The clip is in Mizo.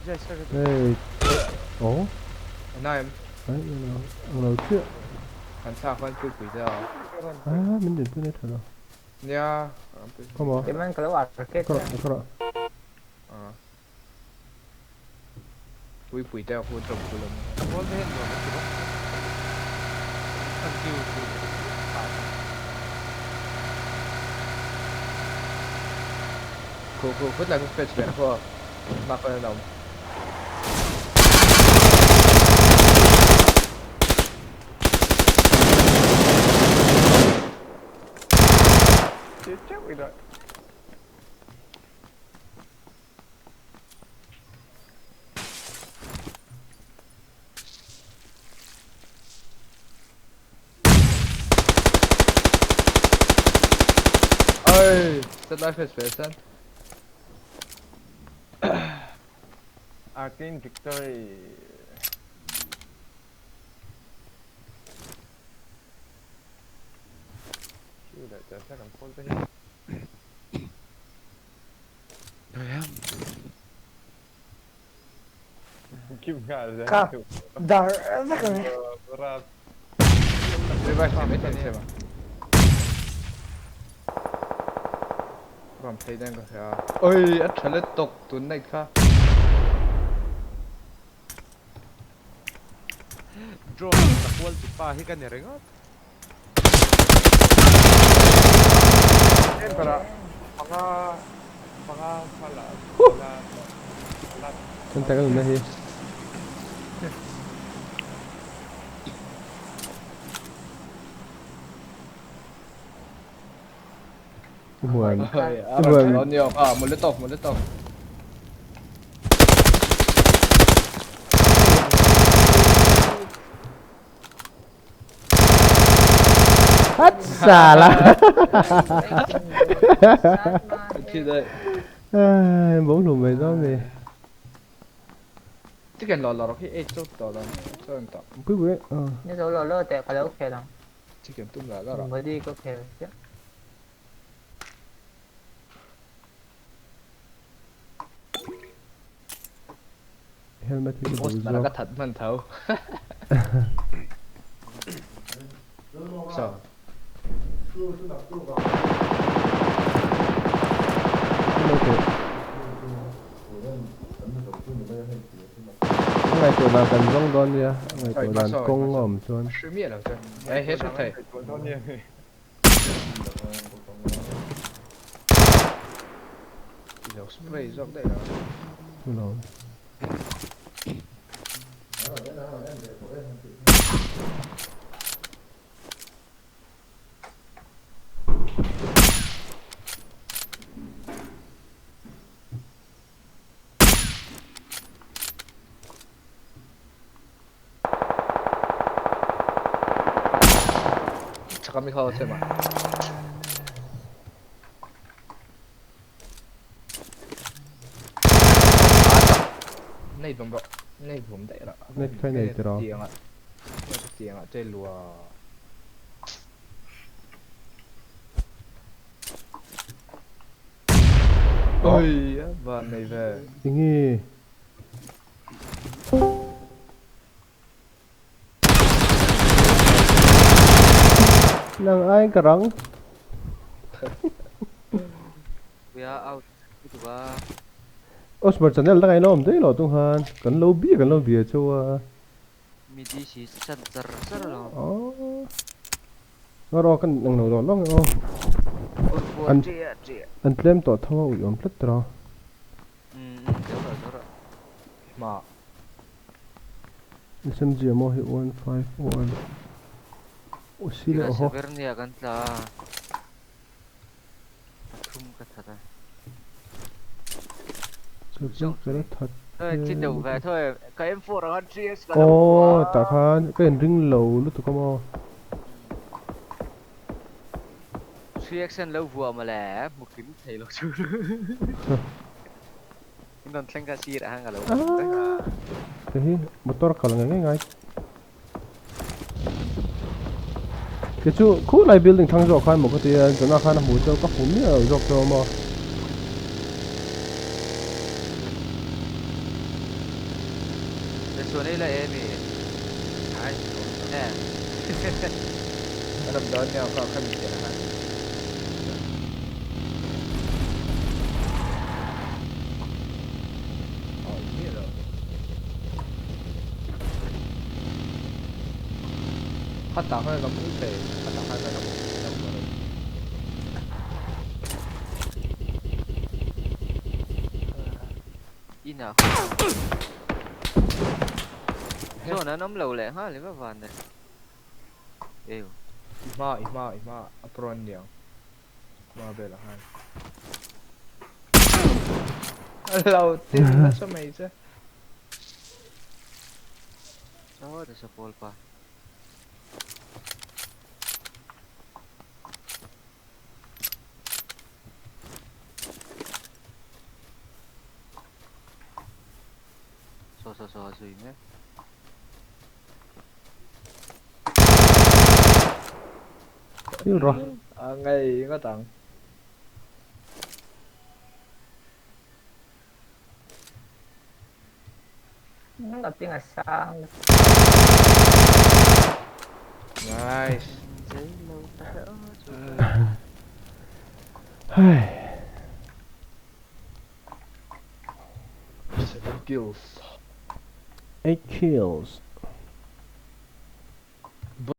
Hey, oh. Naim. Ai, ang lo chiah. Kan thlak khan pui pui te a. Ah, min din pui nei tha lo. Nia. Come on. Keman kalau arcade. Kara, kara. Ah. Pui pui te khu drop khu lam. Ball te hian nuam an ti bawk. An kiu chu. Khu khu khut lai khu fetch leh khu. Mak an awm. Oi, set lai fetch ve san. Arcane victory. Ka dar vek ang. Revive thei mai thei ni se ma. Ram thei den ka hria. Oi, a tha let tawk tun night kha. Drone la kual tu pa hi ka ni ringawt. Kan tak anun na hi. Muan. Muan. Ah, molotov, molotov. Hat salah. Ai, bóng lùm mày đó mày. Cái này lò lò khi ấy chốt đó là chốt đó. Quý quý. Như số lò lò tệ có ok lắm. Chỉ cần tung là đó. Mới đi có ok chứ. Helmet thì Post mà nó có thật mình thấu. Sao? Ngày tuổi nào cần rong đón nha, ngày tuổi đàn công ẩm chuan. Ê, hết rồi thầy. Spray rong đây rồi. 잠깐 미카오 제발. Này vòng rộng, này vòng đấy rồi. Này cái này từ đó. Tiền ạ, tiền ạ, chơi lùa. Ôi, và này về. Nghe. Nang ai karang? We are out. Osmar channel đang ai nom đấy lo tung han, cần lâu bia cho. Midi chỉ sân char char lo. Nó rồi cần nang nấu đó lo. Anh anh tlem to thawa ui om tlat ra. Rồi. Mà. SMG mo hi 151. Osile oho. Severnia kan tla. Thum ka thata. Rất thật. Thôi trên đầu về thôi, cái em phụ nó GS. Ồ, tạ khan, cái ring lầu lúc tụi con GX lâu vừa mà lẻ một kính thầy lộc chú. Nhưng còn thanh ca si đã hang cả lâu. Thế motor kalau nggak ngai. Cái chú khu lại building thang dọc khan một cái tiền, chỗ nào khan là mũi cho các phụ nữ ở dọc cho mà. Chuan ei la em i? Ai. Em. An awm dawn nia kha khami piah ah khan. A awm miah lo. Khatah khan an awm mai thei, khatah khan an awm an awm ka ring. Inah khan Zawn an awm lo leh nghal i va van e. Eu. I hma i hma i hma a prawn niang hma velah khan. A lo tin nasa mai che. Saw ta sa pawl pa. Saw saw saw a zui mek. Thil rawh. A ngei ngawt ang. Ka ping a sang. Nice. Hei. 7 kills. 8 kills.